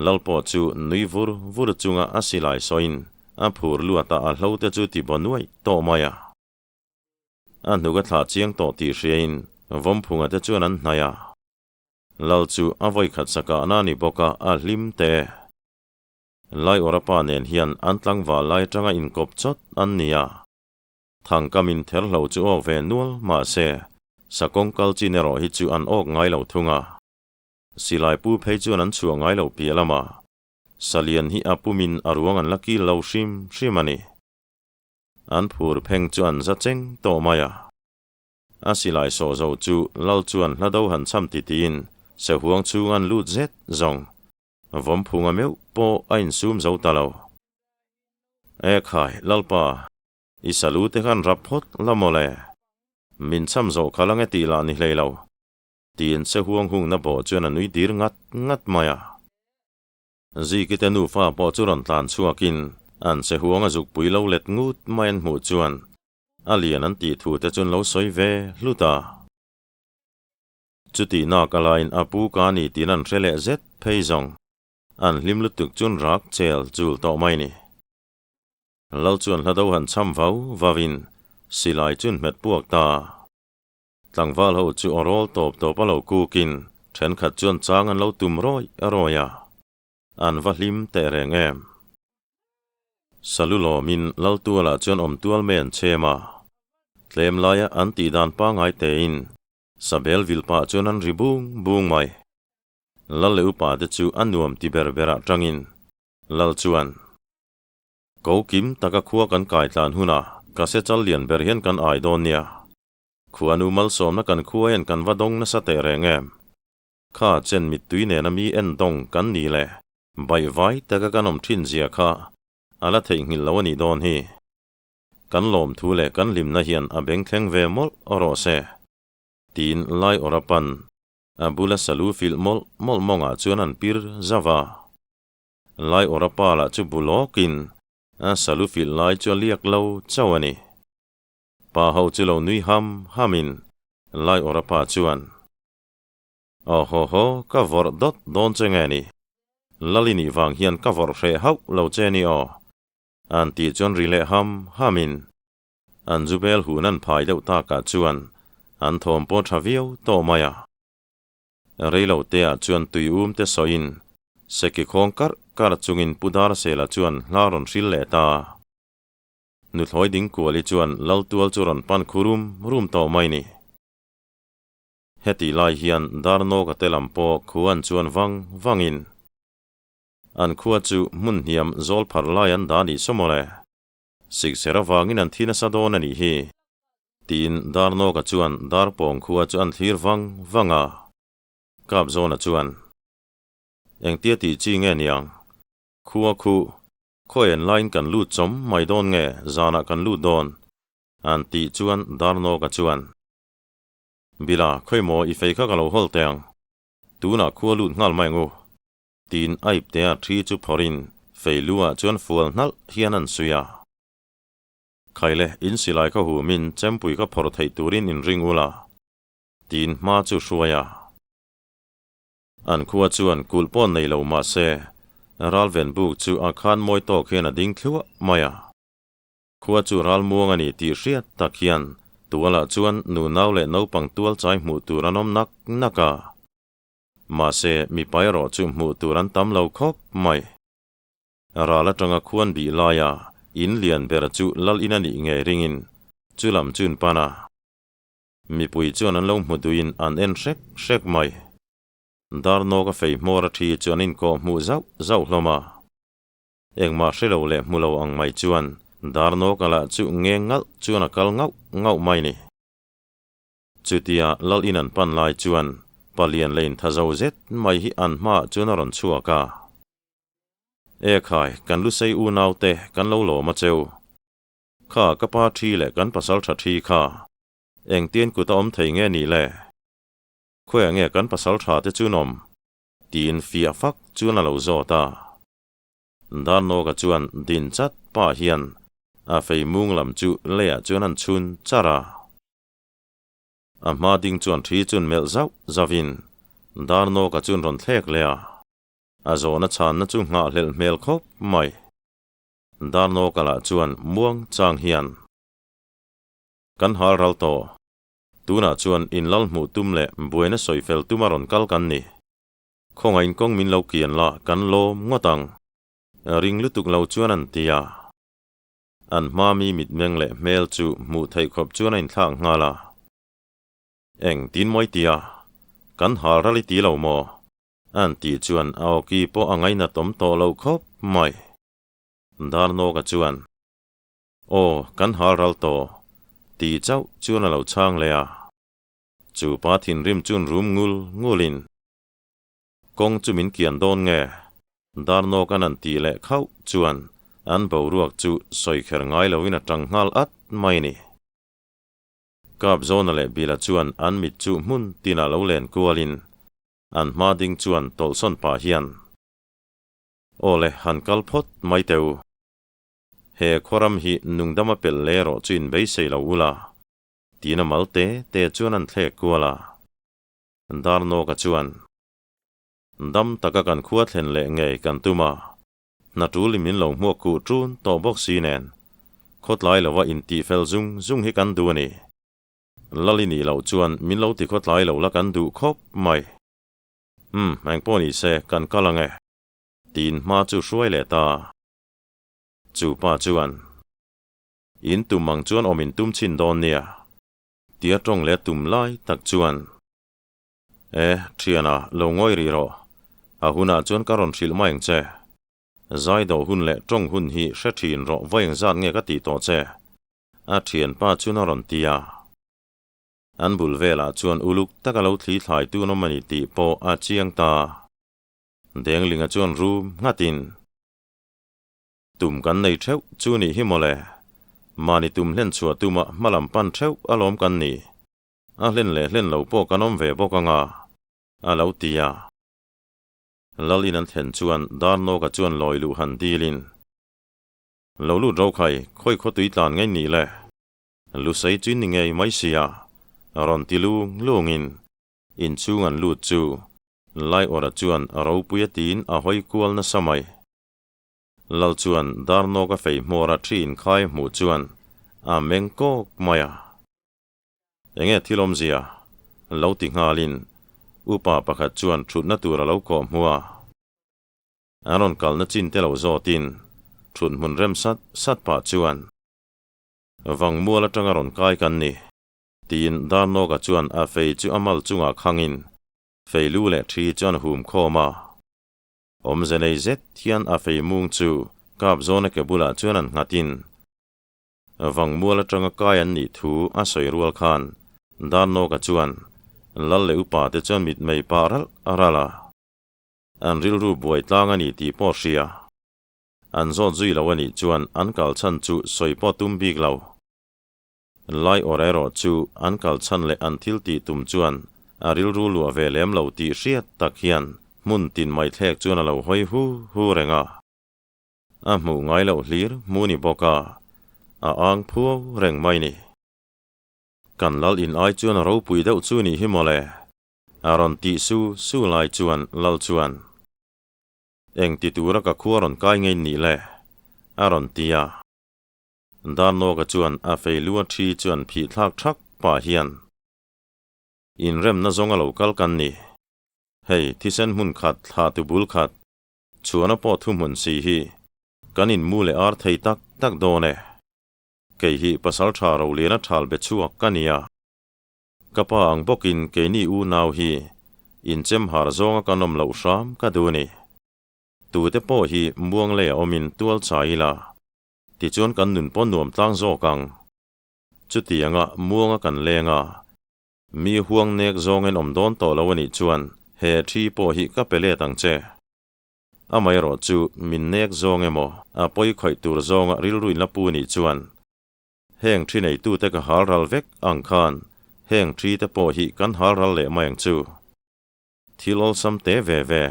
Lal pawh chu nui vur vur chunga a silai sawiin a phur luat a, a hlo te chu ti baw nuaih tawh mai a. A hnuk a thlah chiang tawh tih hriain Vawmphunga te chuan an hnaih a. Lal chu a vawikhat sakahna a ni bawk a, a hlim te. Laiawra pa nen hian an tlangval lai atanga inkawp chawt an ni a. Thangkamin therhlo chu awk ve nual mah se, sakawng kal chin erawh hi chu an awk ngai lo thung a. Silai pu phei chuan an chhuah ngai lo piah lama Salian hi a pumin a ruang an la kil lo hrim hrim a ni. An phur pheng chu an za cheng tawh mai a. A silai sawh zo chu Lal chuan hla do han cham ti tiin sehuang chhung an lut zet zawng. Vawmphunga meuh pawh a insum zo ta lo. E khai, Lalpa, i salu te khan rap phawt la maw le? Min cham zawh kha la nge tih lah ni hlei lo. Tiin sehuang hungna bawh chuan a nui dir ngat ngat mai a. Zikite nufa pawh chu rawn tlan chhuakin an sehuang a zukpui lo let ngut mai an hmuh chuan a lian an tih thu te chuan lo sawi ve hlut a. Chutih nak a laiin a pu ka ni tiin an hre leh zet phei zawng. An hlim lutuk chuan rak chel chul tawh mai ni. Lal chuan hla do han cham vau vauin silai chuan hmet puak ta. Tlangval ho chu aw rawl tawp tawp a lo kukin thenkhat chuan chang an lo tum rawih rawih a. An va hlim teh reng em. Salu lawmin Laltualah chuan awm tual mai an chhem a. Tlem laia an tih dan pangngai tein Sabel vil pah chuan an ri bung bung mai. Lal leh upa te chu a nuam ti ber berah tangin Lal chuan, Ko kim taka khua kan kai tlan hunah ka se chal lian ber hian kan ai dawn nia. Khuanu malsawmna kan khua hian kan va dawng nasa teh reng em? Kha chen mittui nena mi en dawng kan ni le, baihvai taka kan awm thin zia kha a la theihnghilh lo a nih dawn hi. Kan lawmthu leh kan hlimna hian a bengthleng ve mawlh rawh se, tiin Lai awra pan a bula salu filh mawlh mawlh mawngah chuan an pir zauh a. Lai awra pa lah chu bu lawkin a salu filh lai chu a liak lo chauh a ni. Pa ho chu lo nui ham hamin Lai awra pa chuan, Aw haw haw, ka vawrh dawt dawn che nge ni? Lali nih vang hian ka vawrh hreh hauh lo che ni aw. An tih chuan ri leh ham hamin an zu bel hun an phai deuh takah chuan an thawm pawh tha viau tawh mai a. Reilo teah chuan tui um te sawiin seki khawng karh karh chungin Pu Darsela chuan hla rawn hril leh ta. Nuthlawi Dingkuali chuan Laltual chu rawn pan khu rum rum tawh mai ni. Hetih lai hian Darnawka te lam pawh khu an chuan vang vangin an khua chu hmun hniam zawl pharh lai an dah nih saw mawle. Sikser avangin an thi nasa dawn a nih hi, tiin Darnawka chuan Darpawng khua chu an thlir vang vang a. Kapzawna chuan, Engtia tih chi nge niang? Khua khu, khawi en laiin kan lut chawm mai dawn nge zanah kan lut dawn? an tih chuan Darnawka chuan, Bila, khawi maw i fei kha ka lo hawl teh ang. Tunah khua lut nghal mai ang u. Tiin a iptea thi chu phawrhin fei lu ah chuan fual hnalh hian an suih a. Khaile, in silai kha humin chempui kha phawrh theih turin in ring ula, tiin hma chu hruai a. An khua chuan kulh pawh nei lo mah se, ralven buk chu a khan mawi tawk hian a ding thluah mai a. Khua chu ral muang a ni tih hriat tak hian tualah chuan nunau leh naupang tual chai hmuh tur an awm nak nak a. Mahse, mipa erawh chu hmuh tur an tam lo khawp mai. Ral atanga khuan bih laia in lian ber chu lal in a nih ngei ringin chu lam chun pan a. Mipui chuan an lo hmu duhin an en hrek hrek mai. Darnawk a fei hmawr a thi chu an inkawh hmuh zauh zauh hlawm a. Engmah hre lo leh hmu lo ang mai chuan Darnawka lah chu ngeng ngalh chuan a kal ngauh ngauh mai ni. Chutia Lal in an pan lai chuan palian leh intha zo zet mai hi an hmaah chuan a rawn chhuak a. E khai, kan lusei unaute kan lo lawm a cheu. Kha ka pa thi leh kan pasal tha thi kha engtin kut a awm thei nge nih le? Khawiah nge kan pasal tha te chu nawm? Tiin fiah fak chuan a lo zawt a. Darnawka chuan din chat pah hian a fei mung lam chu leiah chuan an chhun char a. A hma ding chuan ṭhi chun melh zauh zauhin Darnawka chun rawn thlek leh a. A zawhna chhanna chu nghahhlelh hmel khawp mai. Darnawka lah chuan muang chang hian, Kan hal ral tawh. Tunah chuan inlal hmuh tum leh buaina sawi fel tuma rawn kal kan ni. Khawngaih kawng min lo kian la kan lawm ngawt ang. Ring lutuk lo chuan an ti a. An hma mi mitmeng leh hmel chu hmuh theih khawp chuan a inthlak nghal a. Eng tin mawi tia, kan hal ral i ti lo maw? An tih chuan a awki pawh a ngainatawm tawh lo khawp mai. Darnawka chuan, Aw, kan hal ral tawh, ti chauh chuan a lo chhang leh a. Chu pa thinrim chuan rum ngul ngulin, Kawng chu min kian dawn nge? Darnawk an an tih leh khauh chuan an boruak chu sawi kher ngai loin a tang nghal at mai ni. Kapzawna leh Bila chuan an mit chu hmun tinah lo len kualin an hma ding chuan tawlhsawn pah hian, Aw le, han kal phawt mai teh u. He khuaram hi nungdama pelh leh erawh chu inbeisei lo ula, tiin a mal te te chuan an thlek kual a. Darnawka chuan, Dam taka kan khua thlen leh ngei kan tum a, hna tul in min lo hmuak kuh ṭun tawh bawk si nen, khawtlai lova intihfel zung zung hi kan duh a ni. Lal i nih loh chuan min lo ti khawtlai lo la kan duh khawp mai. Umm, engpawh ni se, kan kal ang e. Tiin hma chu hruai leh ta. Chu pa chuan, In tum ang chuan awm in tum chhin dawn nia. Tia tawng leh tum lai tak chuan, E, thiana, lo ngawi rih rawh. A hunah chuan ka rawn hrilh mai ang che. Zai dawh hun leh tawng hun hi hre thin rawh vawi engzat nge ka tih tawh che? A thianpa chuan a rawn ti a. An bul velah chuan uluk taka lo thli thlai tun awm a ni tih pawh a chiang ta. Denglinga chuan rum nghatin. Tum kan nei theuh chu nih hi mawle. Mahni tum hlen chhuah tuma hma lam pan theuh alawm kan ni. A hlen leh hlen lo pawh kan awm ve bawk anga, a lo ti a. Lal in an thlen chuan Darnawka chuan lawi luh han dilin, Lo lut rokhai, khawi khaw tui tlan ngei nih le? Lusei chu ni ngei mai sia, rawn ti lung lungin inchhung an lut chu Laiawrha chuan a ropui a tiin a hawi kual nasa mai. Lal chuan Darnawk a fei hmawr a thi inkhai hmuh chuan a meng kawk mai a. Enge thil awmzia? Lo ti nghalin upa pakhat chuan thutna tur a lo kawh hmu a. An rawn kalna chin te lo zawtin thut hmun rem sat sat pah chuan Vangmual atanga rawn kai kan ni tiin Darnawka chuan a fei chu a mal chungah khangin fei lu leh thi chuan hum khawm a. Awmze nei zet hian a fei mung chu kap zawna ke bulah chuan an nghatin Vangmual atanga kai an nih thu a sawi rual khan Darnawka chuan Lal leh upa te chuan mitmei pah ralh a ral a, an rilru buai tlang a ni tih pawh hria. An zawt zui lo a nih chuan an kal chhan chu sawi pawh tum bik lo. Lai awr erawh chu an kal chhan leh an thil tih tum chuan a rilru luah ve lem lo tih hriat tak hian hmun tin mai thlek chuan a lo hawi hu hu reng a. A hmuh ngai loh hlir hmu ni bawk a, a ang phuau reng mai ni. Kan lal in ai chuan a ropui deuh chu nih hi mawle, a rawn tih su su lai chuan lal chuan, Eng ti tura ka khua rawn kai ngei nih le? a rawn ti a. Darnawka chuan a fei lu a thi chuan phih thlak thak pah hian, Inremna zawnga lo kal kan ni. Hei, thisen hmun khat thla tu bul khat, chhuana pawh thu hmun si hi kan inmu leh ar thei tak tak dawn e. Kei hi pasal tha Roliana thal be chhuak ka nia. Ka pa ang bawkin keini unau hi inchem har zawnga kan awm loh hram ka duh ni. Tute pawh hi muang leiah awmin tual chai ila, tichuan kan nun pawh nuam tlang zawk ang. Chutianga muanga kan leng a, mi huang nek zawngin awm dawn tawh lo a nih chuan he thi pawh hi ka pe let ang che. Amaherawh chu min nek zawng emaw a pawi khawih tur zawnga rilru in la pu nih chuan heng thi neitute ka hal ral vek ang khan heng thi te pawh hi kan hal ral leh mai ang chu. Thil awlsam te ve ve,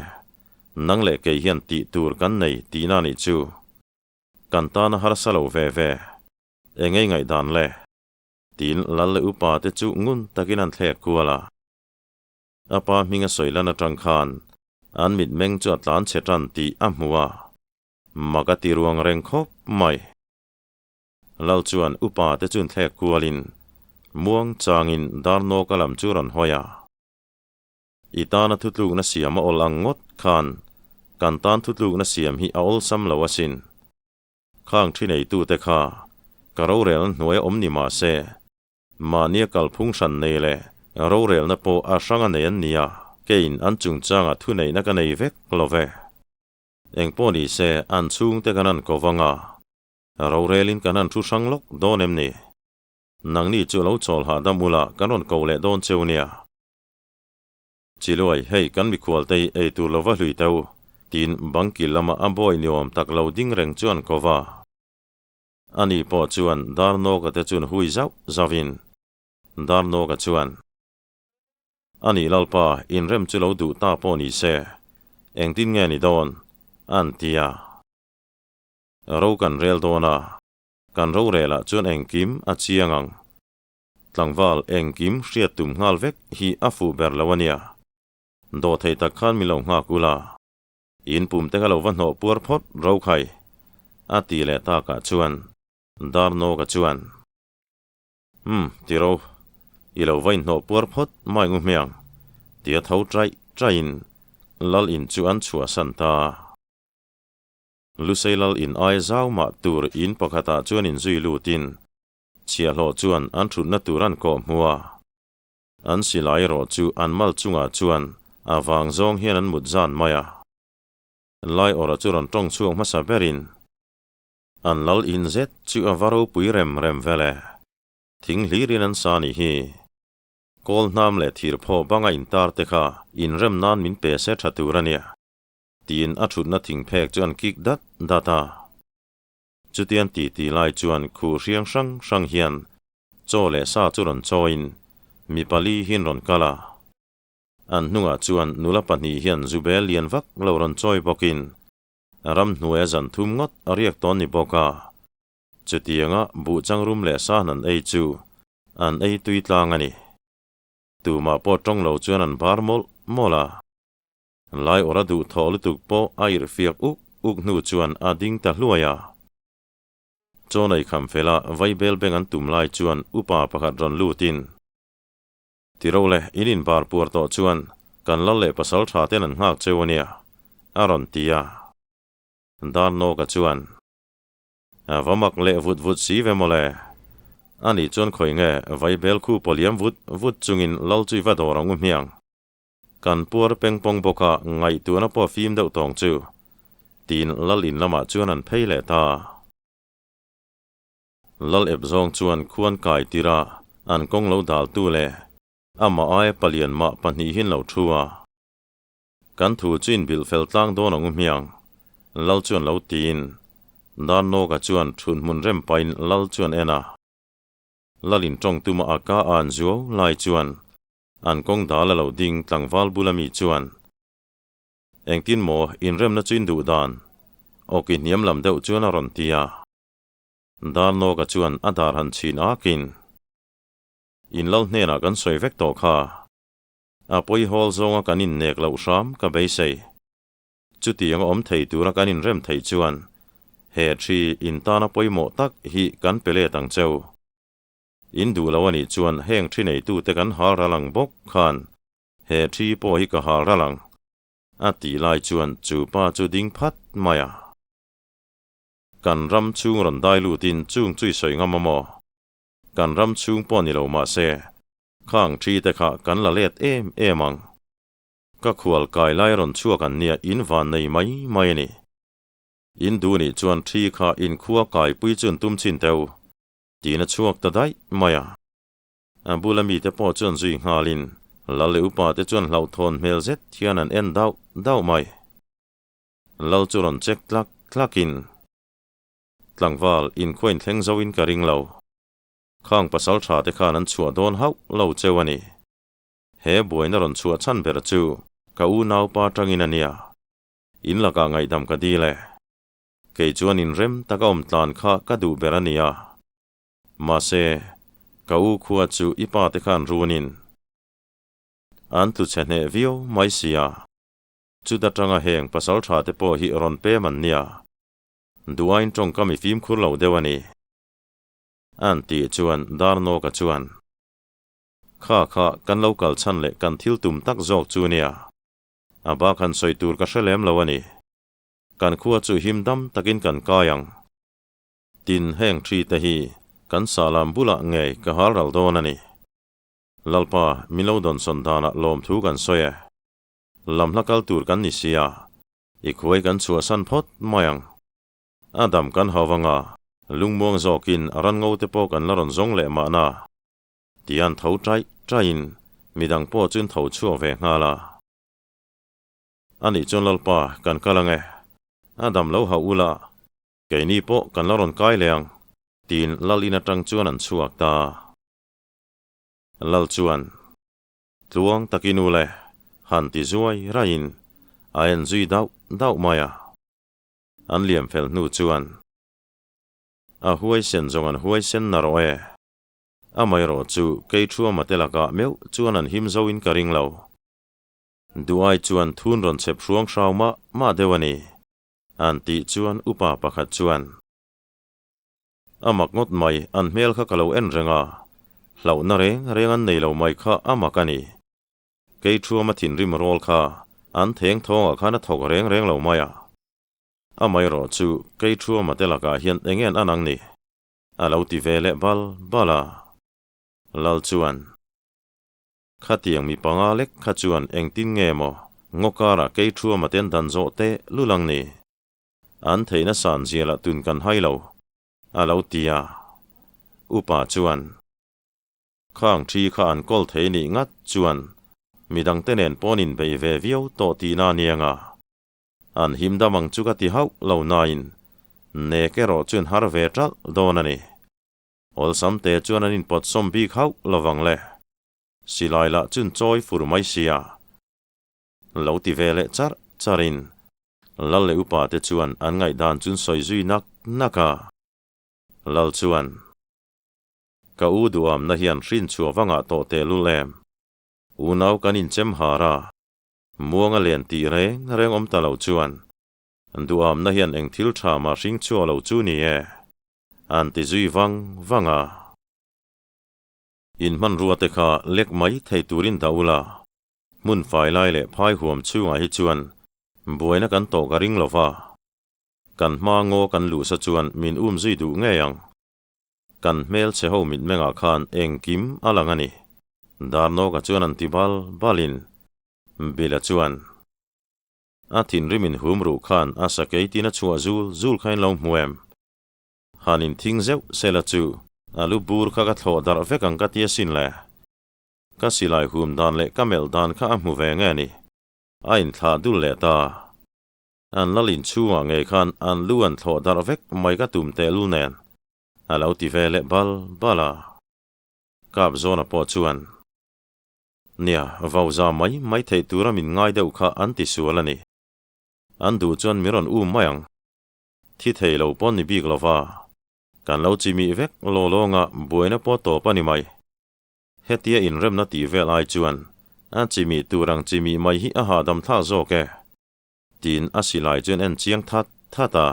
nang leh kei hian tih tur kan nei tihna nih chu. Kan tana harsa lo ve ve. Engei ngaihdan le? Tiin lal leh upa te chu ngun takin an thlek kual a. A pa hming a sawi lan atang khan an mitmeng chu a tlan chhe tan tih a hmu a, mak a ti ruang reng khawp mai. Lal chuan upa te chun thlek kualin muang changin Darnawka lam chu rawn hawi a. I tana thutlukna siam a awl ang ngawt khan kan tan thutlukna siam hi a awlsam lo asin. Khang thi neitute kha ka rorelna hnuaia awm ni mah se, mahnia kalphung hran nei leh rorelna pawh a hranga nei an ni a, keiin an chungchangah thuneihna ka nei vek lo ve. Engpawh ni se an chhungte kan han ko vang a, rorelin kan han thu hrang lawk dawn em ni? Nangni chu lo chawl hahdam ula kan rawn ko leh dawn cheu nia. Chiluai, hei kan mikhualte hi ei tur lova hlui teu, tiin bangkil lama a bawi ni awm tak lo ding reng chuan ko va. Ani pawh chuan Darnawka te chun hui zauh zauhin Darnawka chuan, Ani Lalpa, inrem chu lo duh ta pawh ni se, engtin nge ni dawn? an ti a. Ro kan rel dawn a, kan rorelah chuan engkim a chiang ang. Tlangval engkim hriat tum nghal vek hi a fuh ber lo a nia. Dawhthei tak khan min lo nghak ula. In pum te kha lo va hnawh puar phawt ro khai, a ti leh takah chuan Darnawka chuan, Umm, ti ro, i lo va inhnawh puar phawt mai ngu hmiang, tia tho chaih chaihin Lal in chu an chhuahsan ta. Lusei Lal in aia zau mah tur in pakhatah chuan inzui lutin Chhiahhlawh chuan an thutna tur an kawh hmu a, an silai erawh chu an mal chungah chuan a vang zawng hian an mut zan mai a. Laiawrha chu rawn tawng chhuak hmasa berin an lal in zet chu a va ropui rem rem vel e. Thing hlirin an sa nih hi. Kawl hnam leh thir phaw banga intar te kha inrem nan min pe se tha tur a nia, tiin a thutna thing phek chu an kik dat dat a. Chutiang ti ti lai chuan khuh hriang hrang hrang hian chaw leh sa chu rawn chawiin mi pali hian rawn kal a. An hnungah chuan nula pahnih hian zubel lian vak lo rawn chawi bawkin ramhnuaia zan thum ngawt a riak tawn ni bawk a. Chutianga buh changrum leh sa han an ei chu an ei tui tlang a ni. Tumah pawh tawng lo chuan an bar mawlh mawlh a. Lai awrh a duh thawh lutuk pawh a irhfiak uk uk hnu chuan a ding ta hluai a. Chaw nei kham fela vaibel beng an tum lai chuan upa pakhat rawn lutin, Ti ro le, in inbar puar tawh chuan kan lal leh pasal tha ten an nghak cheu a nia, a rawn ti a. Darnawka chuan, A va mak leh vut vut si ve mawle. Ani chuan khawi nge vaibel khu pawliam vut vut chungin lal chu i va dawr ang u hmiang. Kan puar pengpawng bawk a, ngaihtuahna pawh a fim deuh tawng chu, tiin Lal in lamah chuan an phei leh ta. Lal ep zawng chuan khuan kai tir a, an kawng lo daltu leh amah aia palian mah pahnihin lo thu a. Kan thu chu inbilh fel tlang dawn ang u hmiang, Lal chuan lo tiin Darnawka chuan thunhmun rem pahin Lal chuan en a. Lalin tawng tuma a ka a an zuau lai chuan An kawng dal a lo ding tlangval bula mi chuan, Engtin maw inremna chu in duh dan? Awki hniam lam deuh chuan a rawn ti a. Darnawka chuan a dar han chhin akin, In lal hnenah kan sawi vek tawh kha. A pawi hawl zawnga kan innek loh hram ka beisei. Chutiang a awm thei tura kan inrem theih chuan he thi in tana pawimawh tak hi kan pe let ang cheu. In duh lo a nih chuan heng thi neitute kan hal ral ang bawk khan he thi pawh hi ka hal ral ang, a tih lai chuan chu pa chu ding phat mai a. Kan ram chhung rawn dai lutin chung chu i sawi ngam a maw? Kan ram chhung pawh ni lo mah se, khang thi te kha kan la let em em ang. Ka khual kai lai rawn chhuak an nia in van nei mai mai a ni. In duh nih chuan thi kha in khua kaipui chu an tum chin teu. Tiin a chhuak ta daih mai a. A bula mite pawh chuan zui nghalin Lal leh upa te chuan hlauhthawn hmel zet hian an en dauh dauh mai. Lal chu rawn check tlak tlakin, Tlangval, inkhua inthleng zoin ka ring lo. Khang pasal tha te khan an chhuah dawn hauh lo cheu a ni. He buaina rawn chhuah chhan ber chu ka unaupa tangin a nia. In lakah ngaihdam ka dil e. Kei chuan inrem taka awm tlan kha ka duh ber a nia. Mahse, Ka u khua chu i pa te khan runin an tlu chhe hneh viau mai sia. Chuta tanga heng pasal tha te pawh hi rawn pem an nia. Duain tawngkam i fimkhur lo deuh a ni. An tih chuan Darnawka chuan, Kha kha kan lo kal chhan leh kan thil tum tak zawk chu nia. A bak han sawi tur ka hre lem lo a ni. Kan khua chu him dam takin kan kai ang. Tin, heng thi te hi kan sahlam bulah ngei ka hal ral dawn a ni. Lalpa, min lo dawnsawn danah lawmthu kan sawi e. Lam hla kal tur kan ni sia, i khuai kan chhuahsan phawt mai ang. A dam kan hau anga, lungmuang zawkin a ran ngo te pawh kan la rawn zawng leh mahna. Tian tho ṭaih ṭaihin midang pawh chu an tho chhuak ve nghal a. Anih chuan Lalpa, kan kal ang e. A dam lo hauh ula, keini pawh kan la rawn kai leh ang, tiin Lal in aṭang chuan an chhuak ta. Lal chuan, Tluang takin u le, han ti zuai raihin a en zui dauh dauh mai a. An liam fel hnu chuan, A huaisen zawng an huaisen na rawh e. Amaherawh chu kei Thuama te lakah meuh chuan an him zo in ka ring lo. Duai chuan thun rawn chhep hruang hrau mah mah deuh a ni, an tih chuan upa pakhat chuan, A mak ngawt mai, an hmel kha ka lo en reng a, hlauhna reng reng an nei lo mai kha a mak a ni. Kei Thuama thinrim rawl kha an theng thawngah khan a thawk reng reng lo mai a. Amaherawh chu kei Thuama te lakah hian eng nge an ang ni? A lo ti ve leh bal bal a. Lal chuan, Khatiang mi panga lek kha chuan engtin nge maw ngaw karah kei thuama ten dan zawh teh lul ang ni? An theihna san zialah tun kan hai lo, a lo ti a. Upa chuan, Khang thi kha an kawl thei nih ngat chuan midangte nen pawn inbei ve viau tawh tihna a ni ang a. An him dam ang chu ka ti hauh lo nain nek erawh chuan har ve ṭalh dawn a ni. Awlsam te chuan an inpawt sawm bik hauh lovang le. Silai lah chun chawi fur mai sia. Lo ti ve leh charh charhin Lal leh upa te chuan an ngaihdan chun sawi zui nak nak a. Lal chuan, Ka u duhamna hian hrinchhuah vangah tawh tehlul em? Unau kan inchem har a. Muanga len tih reng reng awm ta lo chuan duhamna hian eng thil tha mah hring chhuak lo chu ni e, an ti zui vang vang a. In hmanrua te kha lek mai thei turin dah ula, hmun fai lai leh phai huam chhungah hi chuan buaina kan tawh ka ring lo va, kan hma ngaw kan luhsa chuan min um zui duh ngei ang. Kan hmelchhe ho mitmengah khan engkim a lang a ni. Darnawka chuan an ti bal balin Bila chuan a thinrimin hum ruh khan a sakei tin a chhuah zul zul kha in lo hmu em? Han in thing zeuh sela chu a lu bur kha ka thlawh darh vek ang ka ti asin le. Ka silai hum dan leh ka melh dan kha a hmu ve nge ni? A inthlah dul leh ta. An lal inchhungah ngei khan an lu an thlawh darh vek mai ka tum tehlul nen a lo ti ve leh bal bal a. Kap zawna pawh chuan, Nia, vauza mai mai theih tura min ngai deuh kha an ti sual a ni. An duh chuan min rawn um mai ang. Thi thei lo pawh ni bik lova, kan lo chimih vek law lawnga buaina pawh tawp a ni mai. Hetia inremna tih vel ai chuan a chimih tur ang chimih mai hi a hahdam thlak zawk e. Tiin a silai chuan en chiang that that a.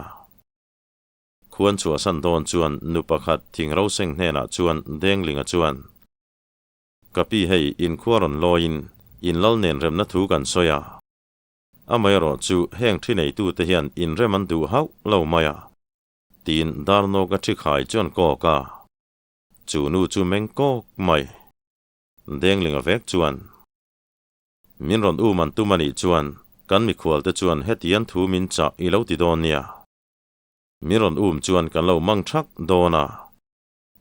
Khuan chhuahsan dawn chuan nu pakhat thing roseng hnenah chuan Denglinga chuan, Ka pi hei inkhua rawn lawiin in lal nen remna thu kan sawi a. Amaherawh chu heng thi neitute hian inrem an duh hauh lo mai a, tiin Darnawka thi khai chuan kawk a. Chu nu chu meng kawk mai. Denglinga vek chuan. Min rawn um an tum a nih chuan kan mikhualte chuan hetiang thu min chah i lo ti dawn nia. Min rawn um chuan kan lo mang thak dawn a.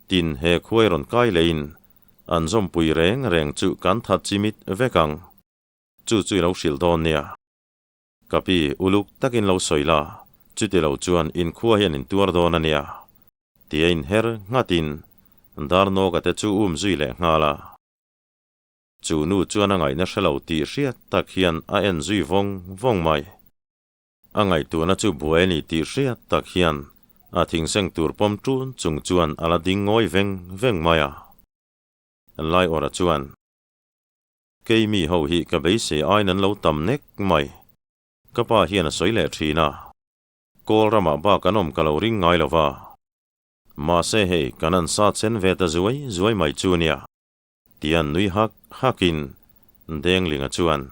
Tin, he khuai rawn kai leiin an zawmpui reng reng chu kan that chimit vek ang. Chu chu i lo hrilh dawn nia. Ka pi, uluk takin lo sawi la, chuti lo chuan inkhua hian in tuar dawn a nia. Tia inher nghatin Darnawka te chu um zui leh nghal a. Chu nu chuan a ngaihna hre lo tih hriat tak hian a en zui vawng vawng mai. A ngaihtuahna chu buai a ni tih hriat tak hian a thingseng tur pawm ṭun chung chuan a la ding ngawi veng veng mai a. Laiawrha chuan, Kei mi ho hi ka beisei aiin an lo tam nek mai. Ka pa hian a sawi leh thin a. Kawl ramah bak an awm ka lo ring ngai lo va. Mahse hei kan an sa chen ve ta zuai zuai mai chu nia. Tian nui hak hakin Denglinga chuan,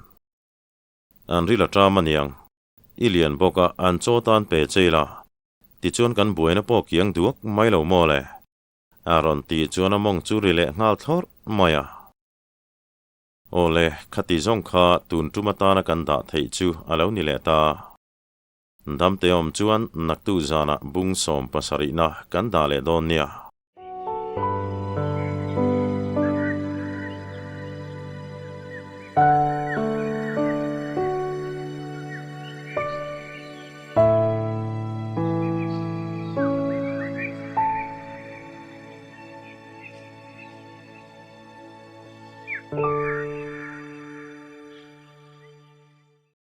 An ril a ṭam aniang. I lian bawk a, an chaw tan pe che ila. Tichuan kan buaina pawh kiang duak mai lo maw le? A rawn tih chuan a mawng chu ri leh nghal thlawrh mai a. Aw le, khati zawng kha tun tum atana kan dah theih chu a lo ni leh ta. Damte awm chuan naktu zanah bung 17na kan dah leh dawn nia.